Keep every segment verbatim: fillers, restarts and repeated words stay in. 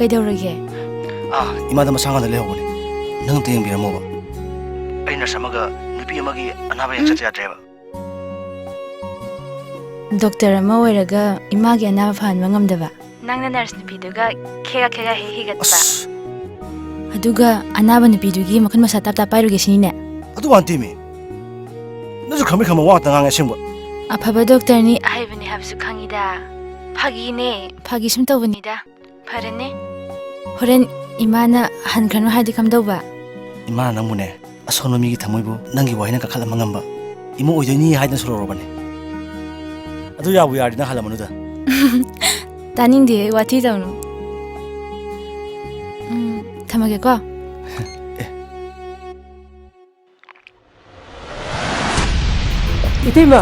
ꯀꯩꯗꯧꯔꯒꯦ? ꯑꯥ, ꯏꯃꯥꯗ ꯃꯁꯥ ꯉꯝꯗ ꯂꯩꯍꯧꯕꯅꯦ꯫ ꯅꯪ ꯑꯝꯇ ꯌꯦꯡꯕꯤꯔꯝꯃꯣꯕ꯫ ꯑꯩ ꯅꯔꯁ ꯑꯃꯒ ꯅꯨꯄꯤ ꯑꯃꯒꯤ ꯑꯅꯥꯕ ꯌꯦꯡ ꯎꯝ꯫ ꯆꯠꯇ ꯌꯥꯗ꯭ꯔꯦꯕ꯫ ꯗꯣꯛꯇꯔ ꯑꯃ ꯑꯣꯏꯔꯒ ꯏꯃꯥꯒꯤ ꯑꯅꯥꯕ ꯐꯍꯟꯕ ꯉꯝꯗꯕ? ꯅꯪꯅ ꯅꯔꯁ ꯅꯨꯄꯤꯗꯨꯒ ꯈꯦꯒꯥ ꯈꯦꯒꯥ ꯍꯦꯛ ꯍꯦꯛ ꯍꯦꯛꯒꯠꯄ? ꯑꯁ! ꯑꯗꯨꯒ ꯑꯅꯥꯕ ꯅꯨꯄꯤꯗꯨꯒꯤ ꯃꯈꯨꯠ ꯃꯁꯥ ꯇꯥꯞ ꯇꯥꯞ ꯄꯥꯏꯔꯨꯒꯦ ꯁꯤꯅꯤꯅꯦ? ꯑꯗꯨ ꯋꯥ ꯅꯠꯇꯦꯃꯤ꯫ ꯅꯪꯁꯨ ꯈꯪꯕꯤ ꯈꯪꯕ ꯋꯥ ꯉꯥꯛꯇ ꯉꯥꯡꯉꯦ ꯑꯁꯦꯡꯕ꯫ ꯑꯐꯕ ꯗꯣꯛꯇꯔꯅꯤ, ꯑꯍꯩꯕꯅꯤ ꯍꯥꯏꯕꯁꯨ ꯈꯪꯉꯤꯗ꯫ ꯐꯥꯒꯤꯅꯦ, ꯐꯥꯒꯤ ꯁꯨꯝ ꯇꯧꯕꯅꯤꯗ꯫ ꯐꯔꯦꯅꯦ꯫ ꯍꯣꯔꯦꯟ ꯏꯃꯥꯅ ꯍꯟꯈ꯭ꯔꯅꯨ ꯍꯥꯏꯗꯤ ꯀꯝꯗꯧꯕ? ꯏꯃꯥꯅ ꯅꯪꯕꯨꯅꯦ, ꯑꯁꯣꯟꯕ ꯃꯤꯒꯤ ꯊꯃꯣꯏꯕꯨ ꯅꯪꯒꯤ ꯋꯥꯍꯩꯅ ꯀꯥꯈꯠꯂꯝꯕ ꯉꯝꯕ ꯏꯃꯥ ꯑꯣꯏꯗꯣꯏꯅꯤ ꯍꯥꯏꯗꯅ ꯁꯣꯔꯧꯔꯕꯅꯦ꯫ ꯑꯗꯨ ꯌꯥꯕꯨ ꯌꯥꯔꯗꯤ ꯅꯪ ꯍꯜꯂꯝꯃꯅꯨꯗ꯫ ꯇꯥꯅꯤꯡꯗꯦ, ꯋꯥꯊꯤ ꯇꯧꯅꯨ꯫ ꯎꯝ, ꯊꯝꯃꯒꯦꯀꯣ꯫ ꯑꯦ꯫ ꯏꯇꯩꯃ,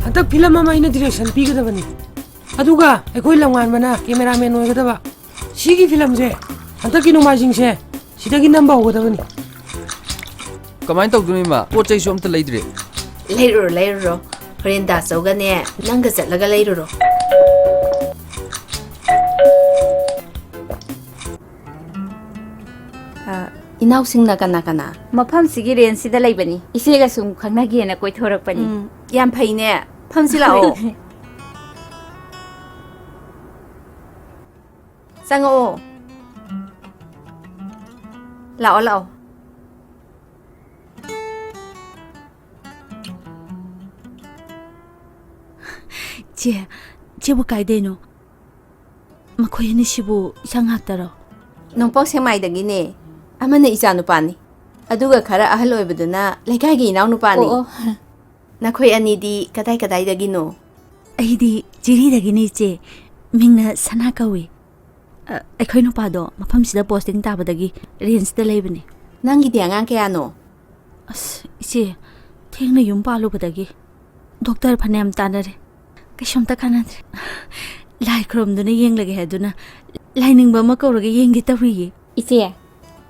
ꯍꯟꯗꯛ ꯐꯤꯂꯝ ꯑꯃ ꯑꯩꯅ ꯗꯤꯔꯦꯛꯁꯟ ꯄꯤꯒꯗꯕꯅꯤ, ꯑꯗꯨꯒ ꯑꯩꯈꯣꯏ ꯂꯝꯉꯥꯟꯕꯅ ꯀꯦꯃꯦꯔꯥꯃꯦꯟ ꯑꯣꯏꯒꯗꯕ꯫ ꯁꯤꯒꯤ ꯐꯤꯂꯝꯁꯦ ꯍꯟꯗꯛꯀꯤ ꯅꯣꯡꯃꯥꯏꯖꯤꯡꯁꯦ ꯁꯤꯗꯒꯤ ꯅꯝꯕ ꯍꯧꯒꯗꯕꯅꯤ꯫ ꯀꯃꯥꯏꯅ ꯇꯧꯗꯣꯏꯅꯣ ꯏꯃꯥ? ꯄꯣꯠ ꯆꯩꯁꯨ ꯑꯝꯇ ꯂꯩꯗ꯭ꯔꯤ꯫ ꯂꯩꯔꯨꯔꯣ, ꯂꯩꯔꯨꯔꯣ, ꯍꯣꯔꯦꯟ ꯗꯥꯆꯧꯒꯅꯦ ꯅꯪꯒ ꯆꯠꯂꯒ ꯂꯩꯔꯨꯔꯣ꯫ ꯑ, ꯏꯅꯥꯎꯁꯤꯡꯅ ꯀꯅꯥ ꯀꯅꯥ? ꯃꯐꯝꯁꯤꯒꯤ ꯔꯦꯟꯖꯁꯤꯗ ꯂꯩꯕꯅꯤ꯫ ꯏꯆꯦꯒ ꯁꯨꯝ ꯈꯪꯅꯒꯦꯅ ꯀꯣꯏꯊꯣꯔꯛꯄꯅꯤ꯫ ꯎꯝ, ꯌꯥꯝ ꯐꯩꯅꯦ꯫ ꯐꯝꯁꯤ ꯂꯥꯛꯑꯣ꯫ ꯆꯪꯉꯛꯑꯣ꯫ ꯂꯥꯛꯑꯣ, ꯂꯥꯛꯑꯣ꯫ ꯆꯦ, ꯆꯦꯕꯨ ꯀꯥꯏꯗꯩꯅꯣ? ꯃꯈꯣꯏ ꯑꯅꯤꯁꯤꯕꯨ ꯏꯆꯥ ꯉꯥꯛꯇꯔꯣ? ꯅꯣꯡꯄꯣꯛ ꯁꯦꯛꯃꯥꯏꯗꯒꯤꯅꯦ꯫ ꯑꯃꯅ ꯏꯆꯥ ꯅꯨꯄꯥꯅꯤ, ꯑꯗꯨꯒ ꯈꯔ ꯑꯍꯜ ꯑꯣꯏꯕꯗꯨꯅ ꯂꯩꯀꯥꯏꯒꯤ ꯏꯅꯥꯎ ꯅꯨꯄꯥꯅꯤ꯫ ꯑꯣ, ꯑꯣ꯫ ꯅꯈꯣꯏ ꯑꯅꯤꯗꯤ ꯀꯗꯥꯏ ꯀꯗꯥꯏꯗꯒꯤꯅꯣ? ꯑꯩꯗꯤ ꯆꯤꯔꯤꯗꯒꯤꯅꯤ, ꯏꯆꯦ꯫ ꯃꯤꯡꯅ ꯁꯅꯥ ꯀꯧꯏ꯫ ꯑ, ꯑꯩꯈꯣꯏ ꯅꯨꯄꯥꯗꯣ ꯃꯐꯝꯁꯤꯗ ꯄꯣꯁꯇꯤꯡ ꯇꯥꯕꯗꯒꯤ ꯔꯦꯟꯖꯇ ꯂꯩꯕꯅꯤ꯫ ꯅꯪꯒꯤꯗꯤ ꯑꯉꯥꯡ ꯀꯌꯥꯅꯣ? ꯑꯁ, ꯏꯆꯦ, ꯊꯦꯡꯅ ꯌꯨꯝ ꯄꯥꯜꯂꯨꯕꯗꯒꯤ ꯗꯣꯛꯇꯔ ꯐꯅꯌꯥꯝ ꯇꯥꯟꯅꯔꯦ, ꯀꯩꯁꯨꯝꯇ ꯀꯥꯟꯅꯗ꯭ꯔꯦ꯫ ꯂꯥꯏ ꯈꯨꯔꯨꯝꯗꯨꯅ ꯌꯦꯡꯂꯒꯦ ꯍꯥꯏꯗꯨꯅ ꯂꯥꯏꯅꯤꯡꯕ ꯑꯃ ꯀꯧꯔꯒ ꯌꯦꯡꯒꯦ ꯇꯧꯔꯤꯌꯦ꯫ ꯏꯆꯦ,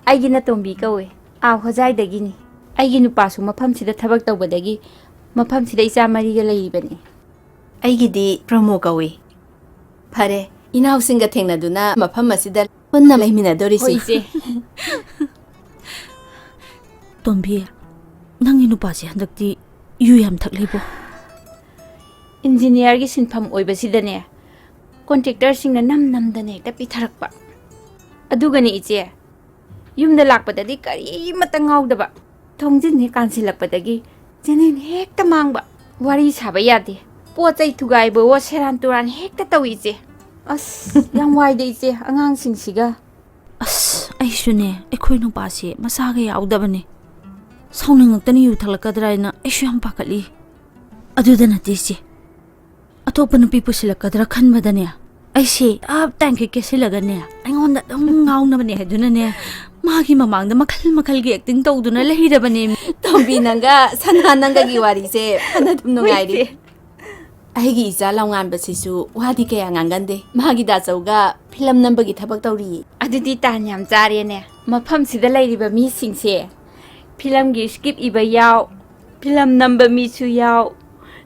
ꯑꯩꯒꯤ ꯅꯇꯣꯝꯕꯤ ꯀꯧꯋꯦ꯫ ꯑꯥ, ꯍꯣꯖꯥꯏꯗꯒꯤꯅꯤ꯫ ꯑꯩꯒꯤ ꯅꯨꯄꯥꯁꯨ ꯃꯐꯝꯁꯤꯗ ꯊꯕꯛ ꯇꯧꯕꯗꯒꯤ ꯃꯐꯝꯁꯤꯗ ꯏꯆꯥ ꯃꯔꯤꯒ ꯂꯩꯔꯤꯕꯅꯤ꯫ ꯑꯩꯒꯤꯗꯤ ꯄ꯭ꯔꯃꯣ ꯀꯧꯏ꯫ ꯐꯔꯦ, ꯏꯅꯥꯎꯁꯤꯡꯒ ꯊꯦꯡꯅꯗꯨꯅ ꯃꯐꯝ ꯑꯁꯤꯗ ꯄꯨꯟꯅ ꯂꯩꯃꯤꯟꯅꯗꯣꯔꯤꯁꯤ꯫ ꯍꯣꯏ, ꯏꯆꯦ꯫ ꯇꯣꯝꯕꯤ, ꯅꯪꯒꯤ ꯅꯨꯄꯥꯁꯦ ꯍꯟꯗꯛꯇꯤ ꯌꯨ ꯌꯥꯝ ꯊꯛꯂꯤꯕꯣ? ꯏꯟꯖꯤꯅꯤꯌꯥꯔꯒꯤ ꯁꯤꯟꯐꯝ ꯑꯣꯏꯕꯁꯤꯗꯅꯦ, ꯀꯣꯟꯇ꯭ꯔꯦꯛꯇꯔꯁꯤꯡꯅ ꯅꯝ ꯅꯝꯗꯅ ꯍꯦꯛꯇ ꯄꯤꯊꯔꯛꯄ꯫ ꯑꯗꯨꯒꯅꯦ ꯏꯆꯦ, ꯌꯨꯝꯗ ꯂꯥꯛꯄꯗꯗꯤ ꯀꯔꯤꯃꯠꯇ ꯉꯥꯎꯗꯕ, ꯊꯣꯡꯖꯤꯟ ꯍꯦꯛ ꯀꯥꯟꯁꯤꯜꯂꯛꯄꯗꯒꯤ ꯆꯦꯅꯦꯟ ꯍꯦꯛꯇ ꯃꯥꯡꯕ, ꯋꯥꯔꯤ ꯁꯥꯕ ꯌꯥꯗꯦ, ꯄꯣꯠ ꯆꯩ ꯊꯨꯒꯥꯏꯕꯋꯣ ꯁꯦꯔꯥꯟ ꯇꯨꯔꯥꯟ ꯍꯦꯛꯇ ꯇꯧꯏ ꯏꯆꯦ꯫ ꯑꯁ, ꯌꯥꯝ ꯋꯥꯏꯗ ꯏꯆꯦ, ꯑꯉꯥꯡꯁꯤꯡꯁꯤꯒ꯫ ꯑꯁ, ꯑꯩꯁꯨꯅꯦ, ꯑꯩꯈꯣꯏ ꯅꯨꯄꯥꯁꯦ ꯃꯆꯥꯒ ꯌꯥꯎꯗꯕꯅꯦ꯫ ꯁꯥꯎꯅꯤꯡꯉꯛꯇꯅ ꯌꯨ ꯊꯛꯂꯛꯀꯗ꯭ꯔꯥ ꯍꯥꯏꯅ ꯑꯩꯁꯨ ꯌꯥꯝ ꯄꯥꯈꯠꯂꯤ꯫ ꯑꯗꯨꯗ ꯅꯠꯇꯦ ꯏꯆꯦ, ꯑꯇꯣꯞꯄ ꯅꯨꯄꯤ ꯄꯨꯁꯤꯜꯂꯛꯀꯗ꯭ꯔꯥ ꯈꯟꯕꯗꯅꯦ, ꯑꯩꯁꯦ ꯇꯞ ꯇꯥꯏꯝꯈꯩ ꯀꯦꯁꯤꯜꯂꯒꯅꯦ, ꯑꯩꯉꯣꯟꯗ ꯑꯗꯨꯝ ꯉꯥꯎꯅꯕꯅꯦ ꯍꯥꯏꯗꯨꯅꯅꯦ, ꯃꯥꯒꯤ ꯃꯃꯥꯡꯗ ꯃꯈꯜ ꯃꯈꯜꯒꯤ ꯑꯦꯛꯇꯤꯡ ꯇꯧꯗꯨꯅ ꯂꯩꯔꯕꯅꯦ꯫ ꯇꯣꯝꯕꯤ ꯅꯪꯒ ꯁꯅꯥ ꯅꯪꯒꯒꯤ ꯋꯥꯔꯤꯁꯦ ꯐꯅ ꯑꯗꯨꯝ ꯅꯨꯡꯉꯥꯏꯔꯤ꯫ ꯍꯣꯏ, ꯏꯆꯦ꯫ ꯑꯩꯒꯤ ꯏꯆꯥ ꯂꯧꯉꯥꯟꯕꯁꯤꯁꯨ ꯋꯥꯗꯤ ꯀꯌꯥ ꯉꯥꯡꯒꯟꯗꯦ꯫ ꯃꯥꯒꯤ ꯗꯥꯆꯧꯒ ꯐꯤꯂꯝ ꯅꯝꯕꯒꯤ ꯊꯕꯛ ꯇꯧꯔꯤꯌꯦ꯫ ꯑꯗꯨꯗꯤ ꯇꯥꯟ ꯌꯥꯝ ꯆꯥꯔꯦꯅꯦ꯫ ꯃꯐꯝꯁꯤꯗ ꯂꯩꯔꯤꯕ ꯃꯤꯁꯤꯡꯁꯦ ꯐꯤꯂꯝꯒꯤ ꯁ꯭ꯀ꯭ꯔꯤꯞ ꯏꯕ ꯌꯥꯎ, ꯐꯤꯂꯝ ꯅꯝꯕ ꯃꯤꯁꯨ ꯌꯥꯎ,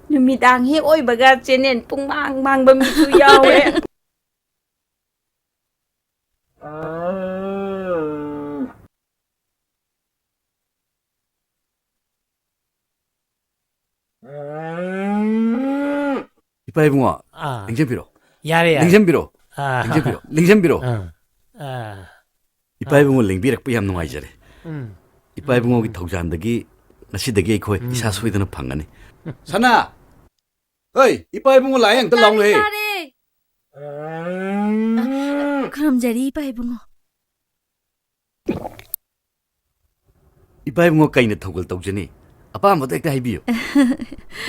ꯅꯨꯃꯤꯗꯥꯡ ꯍꯦꯛ ꯑꯣꯏꯕꯒ ꯆꯦꯅꯦꯜ ꯄꯨꯡꯃꯥꯡ ꯃꯥꯡꯕ ꯃꯤꯁꯨ ꯌꯥꯎꯋꯦ꯫ ꯏꯄꯥ ꯏꯕꯨꯡꯉꯣ, ꯑꯥ꯫ ꯂꯦꯡꯖꯟꯕꯤꯔꯣ꯫ ꯌꯥꯔꯦ, ꯌꯥꯔꯦ꯫ ꯂꯦꯡꯖꯟꯕꯤꯔꯣ꯫ ꯑꯥ꯫ ꯂꯦꯡꯖꯟꯕꯤꯔꯣ꯫ ꯂꯦꯡꯖꯟꯕꯤꯔꯣ꯫ ꯑꯥ꯫ ꯑꯥ꯫ ꯏꯄꯥ ꯏꯕꯨꯡꯉꯣ ꯂꯦꯡꯕꯤꯔꯛꯄ ꯌꯥꯝ ꯅꯨꯡꯉꯥꯏꯖꯔꯦ꯫ ꯎꯝ꯫ ꯏꯄꯥ ꯏꯕꯨꯡꯉꯣꯒꯤ ꯎꯝ꯫ ꯊꯧꯖꯥꯟꯗꯒꯤ ꯉꯁꯤꯗꯒꯤ ꯑꯩꯈꯣꯏ ꯎꯝ꯫ ꯏꯁꯥ ꯁꯣꯏꯗꯅ ꯐꯪꯒꯅꯤ꯫ ꯁꯅꯥ! ꯍꯣꯏ, ꯏꯄꯥ ꯏꯕꯨꯡꯉꯣ ꯂꯥꯛꯑꯦ, ꯑꯝꯇ ꯂꯥꯎꯅꯦ꯫ ꯇꯥꯔꯦ, ꯇꯥꯔꯦ꯫ ꯈꯨꯔꯨꯝꯖꯔꯤ, ꯏꯄꯥ ꯏꯕꯨꯡꯉꯣ꯫ ꯏꯄꯥ ꯏꯕꯨꯡꯉꯣ ꯀꯩꯅ ꯊꯧꯒꯜ ꯇꯧꯖꯅꯤ? ꯑꯄꯥꯝꯕꯗꯣ ꯍꯦꯛꯇ ꯍꯥꯏꯕꯤꯌꯨ꯫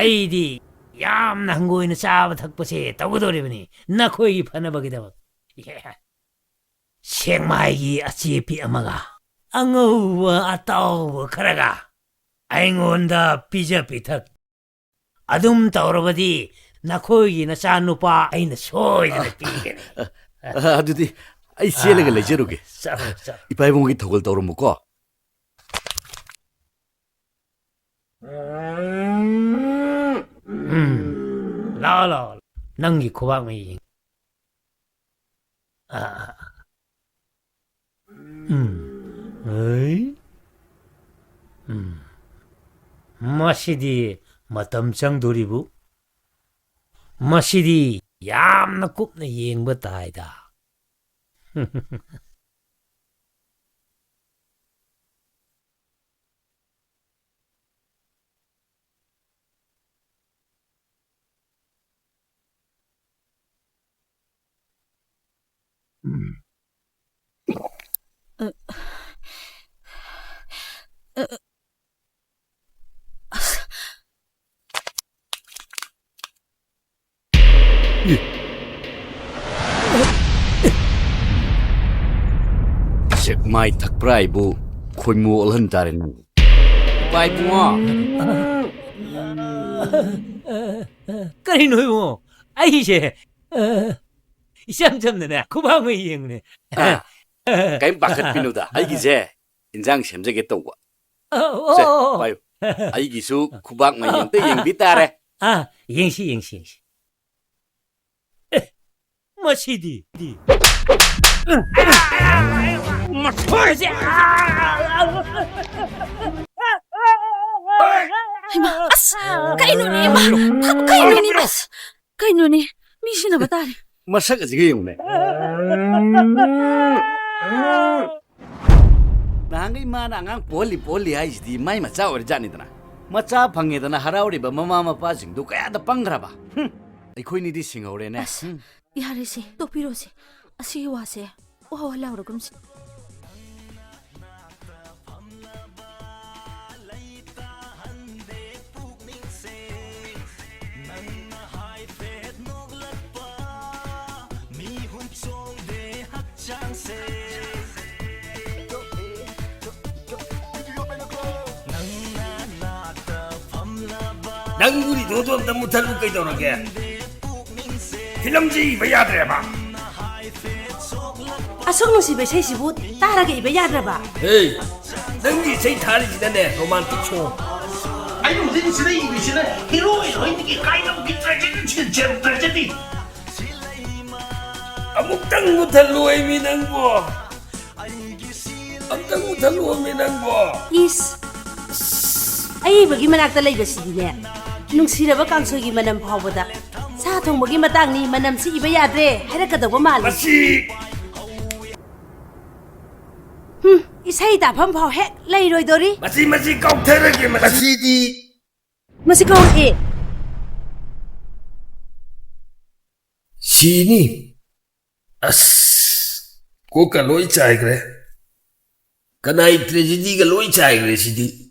ꯑꯩꯗꯤ ꯌꯥꯝꯅ ꯍꯪꯒꯣꯏꯅ ꯆꯥꯕ ꯊꯛꯄꯁꯦ ꯇꯧꯒꯗꯧꯔꯤꯕꯅꯤ, ꯅꯈꯣꯏꯒꯤ ꯐꯅꯕꯒꯤꯗꯃꯛ꯫ ꯁꯦꯛꯃꯥꯏꯒꯤ ꯑꯆꯦꯞꯄꯤ ꯑꯃꯒ, ꯑꯉꯧꯕ ꯑꯇꯥꯎꯕ ꯈꯔꯒ ꯑꯩꯉꯣꯟꯗ ꯄꯤꯖ ꯄꯤꯊꯛ ꯑꯗꯨꯝ ꯇꯧꯔꯕꯗꯤ ꯅꯈꯣꯏꯒꯤ ꯅꯆꯥꯅꯨꯄꯥ ꯑꯩꯅ ꯁꯣꯏꯗꯅ ꯄꯤꯒꯅꯤ꯫ ꯑ, ꯑꯗꯨꯗꯤ ꯑꯩ ꯆꯦꯜꯂꯒ ꯑꯥ, ꯂꯩꯖꯔꯨꯒꯦ꯫ ꯆꯠꯂꯣ, ꯆꯠꯂꯣ꯫ ꯏꯄꯥ ꯏꯕꯨꯡꯒꯤ ꯊꯧꯒꯜ ꯇꯧꯔꯝꯃꯨꯀꯣ꯫ ꯎꯝ, ꯂꯥꯛꯑꯣ, ꯂꯥꯛꯑꯣ, ꯅꯪꯒꯤ ꯈꯨꯕꯥꯛ ꯃꯍꯤ ꯌꯦꯡ-, ꯎꯝ꯫ ꯃꯁꯤꯗꯤ ꯃꯇꯝ ꯆꯪꯗꯣꯔꯤꯕꯨ꯫ ꯃꯁꯤꯗꯤ ꯌꯥꯝꯅ ꯀꯨꯞꯅ ꯌꯦꯡꯕ ꯇꯥꯏꯗ꯫ ꯁꯦꯛꯃꯥꯏ ꯊꯛꯄ꯭ꯔꯥ ꯑꯩꯕꯨ ꯈꯣꯏꯃꯨ ꯑꯣꯜꯍꯟ ꯇꯥꯔꯦ ꯅꯪ꯫ ꯏꯄꯥ ꯏꯕꯨꯡꯉꯣ꯫ ꯀꯔꯤꯅꯣ ꯏꯕꯨꯡꯉꯣ? ꯑꯩꯁꯦ, ꯑ, ꯏꯆꯝ ꯆꯝꯅꯅꯦ, ꯈꯨꯕꯥꯛ ꯃꯩ ꯌꯦꯡꯕꯅꯦ꯫ ꯑ, ꯀꯩꯝ ꯄꯥꯈꯠꯄꯤꯅꯨꯗ, ꯑꯩꯒꯤꯁꯦ ꯏꯟꯖꯥꯡ ꯁꯦꯝꯖꯒꯦ ꯇꯧꯕ꯫ ꯑ, ꯑꯣ, ꯁꯦ, ꯑꯣ, ꯑꯣ꯫ ꯄꯥꯏꯌꯨ꯫ ꯑꯩꯒꯤꯁꯨ ꯈꯨꯕꯥꯛ ꯃꯩ ꯑꯝꯇ ꯌꯦꯡꯕꯤ ꯇꯥꯔꯦ꯫ ꯑ, ꯌꯦꯡꯁꯤ, ꯌꯦꯡꯁꯤ, ꯌꯦꯡꯁꯤ꯫ ꯑꯦ, ꯃꯁꯤꯗꯤ꯫ ꯍꯩꯃꯥ, ꯑꯁ, ꯀꯩꯅꯣꯅꯦ, ꯏꯃꯥ? ꯀꯩꯅꯣꯅꯦ, ꯏꯃꯥ? ꯀꯩꯅꯣꯅꯦ? ꯃꯤ ꯁꯤꯟꯅꯕ ꯇꯥꯔꯦ꯫ ꯃꯁꯛ ꯑꯁꯤꯒ ꯌꯦꯡꯉꯨꯅꯦ꯫ ꯅꯍꯥꯟꯈꯩ ꯃꯥꯅ ꯑꯉꯥꯡ ꯄꯣꯛꯍꯜꯂꯤ ꯄꯣꯛꯍꯜꯂꯤ ꯍꯥꯏꯁꯤꯗꯤ ꯃꯥꯏ ꯃꯆꯥ ꯑꯣꯏꯔꯖꯥꯠꯅꯤꯗꯅ꯫ ꯃꯆꯥ ꯐꯪꯉꯦꯗꯅ ꯍꯔꯥꯎꯔꯤꯕ ꯃꯃꯥ ꯃꯄꯥꯁꯤꯡꯗꯨ ꯀꯌꯥꯗ ꯄꯪꯈ꯭ꯔꯕ꯫ ꯍꯨꯝ, ꯑꯩꯈꯣꯏꯅꯤꯗꯤ ꯁꯤꯡꯍꯧꯔꯦꯅꯦ꯫ ꯑꯁ, ꯍꯨꯝ꯫ ꯌꯥꯔꯦꯁꯦ, ꯇꯣꯛꯄꯤꯔꯣꯁꯦ꯫ ꯑꯁꯤꯒꯤ ꯋꯥꯁꯦ ꯋꯥ ꯋꯥ ꯂꯥꯎꯔꯒꯨꯝꯁꯤ꯫ ꯅꯪ ꯎꯔꯤꯗꯣꯗꯣ ꯑꯝꯇ ꯃꯨꯊꯠꯂꯨ ꯀꯩꯗꯧꯔꯒꯦ? ꯐꯤꯂꯝꯁꯤ ꯏꯕ ꯌꯥꯗ꯭ꯔꯦꯕ꯫ ꯑꯁꯨꯛ ꯅꯨꯡꯁꯤꯕ ꯏꯁꯩꯁꯤꯕꯨ ꯇꯥꯔꯒ ꯏꯕ ꯌꯥꯗ꯭ꯔꯕ? ꯍꯦ, ꯅꯪꯒꯤ ꯏꯁꯩ ꯊꯥꯔꯤꯁꯤꯅꯅꯦ romantic song꯫ ꯑꯩꯅ ꯍꯧꯖꯤꯛ ꯁꯤꯗ ꯏꯔꯤꯁꯤꯅ hero heroineꯒꯤ ꯀꯥꯏꯅꯕꯒꯤ tragedy, tragedy꯫ ꯑꯃꯨꯛꯇꯪ ꯃꯨꯊꯠꯂꯣꯏꯃꯤ ꯅꯪꯕꯣ꯫ ꯑꯝꯇꯪ ꯃꯨꯊꯠꯂꯣꯃꯤ ꯅꯪꯕꯣ꯫ ꯏꯁ, ꯑꯏꯕꯒꯤ ꯃꯅꯥꯛꯇ ꯂꯩꯕꯁꯤꯗꯤꯅꯦ, ꯅꯨꯡꯁꯤꯔꯕ ꯀꯥꯡꯁꯣꯏꯒꯤ ꯃꯅꯝ ꯐꯥꯎꯕꯗ "ꯁꯥ ꯊꯣꯡꯕꯒꯤ ꯃꯇꯥꯡꯅꯤ, ꯃꯅꯝꯁꯤ ꯏꯕ ꯌꯥꯗ꯭ꯔꯦ" ꯍꯥꯏꯔꯛꯀꯗꯧꯕ ꯃꯥꯜꯂꯤ꯫ ꯃꯁꯤ ꯍꯨꯝ, ꯏꯁꯩ ꯇꯥꯐꯝ ꯐꯥꯎ ꯍꯦꯛ ꯂꯩꯔꯣꯏꯗꯣꯔꯤ꯫ ꯃꯁꯤ, ꯃꯁꯤ ꯀꯥꯎꯊꯔꯒꯦ, ꯃꯁꯤ꯫ ꯃꯁꯤꯗꯤ ꯃꯁꯤ ꯀꯧꯔꯛꯑꯦ꯫ ꯁꯤꯅꯤ꯫ ꯑꯁ, ꯀꯣꯛꯀ ꯂꯣꯏ ꯆꯥꯏꯈ꯭ꯔꯦ꯫ ꯀꯅꯥꯏ ꯇ꯭ꯔꯦꯖꯦꯗꯤꯒ ꯂꯣꯏ ꯆꯥꯏꯈ꯭ꯔꯦ ꯁꯤꯗꯤ꯫